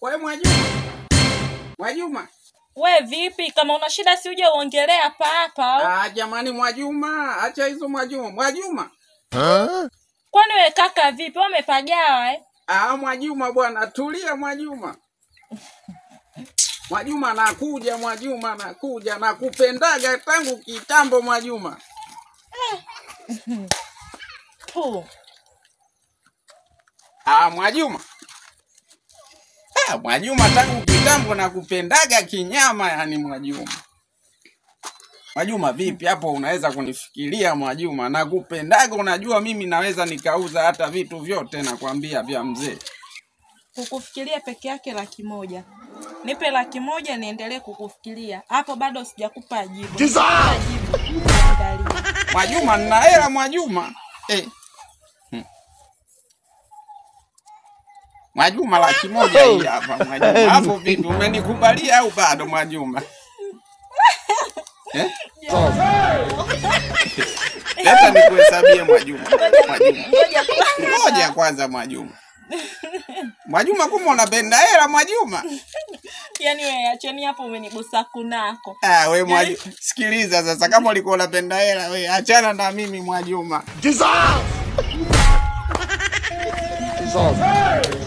Wewe Mwajuma. Mwajuma. We vipi, kama una shida si uje uongelee hapa hapa? Ah, jamani Mwajuma, acha hizo Mwajuma. Mwajuma. Kwani we kaka vipi? Wewe umepagawa eh? Ah, Mwajuma bwana, tulia Mwajuma. Mwajuma nakuja, Mwajuma nakuja, nakupendaga tangu kitambo Mwajuma. Tu. Ah, Mwajuma. Ah, Mwajuma tangu kitambo nakupendaga kinyama yani Mwajuma. Mwajuma vipi hapo unaweza kunifikiria Mwajuma? Nakupendaga, unajua mimi naweza nikauza hata vitu vyote nakwambia vya mzee. Kukufikiria peke yake 100,000. Nipe 100,000 niendelee kukufikiria. Hapo bado sijakupa jibu. Mwajuma nina hela Mwajuma. Mwajuma 100,000 hii hapa Mwajuma. Hapo vipi umenikubalia au bado Mwajuma? Eh? Leta nikuhesabie Mwajuma. Mwajuma. Ngoja kwanza Mwajuma. Mwajuma kumbe unapenda hela Mwajuma. Yaani wewe acheni hapo umenigusa kunako. Ah, we Mwajuma, sikiliza sasa, kama ulikuwa unapenda hela we achana na mimi Mwajuma. Jesus! Jesus.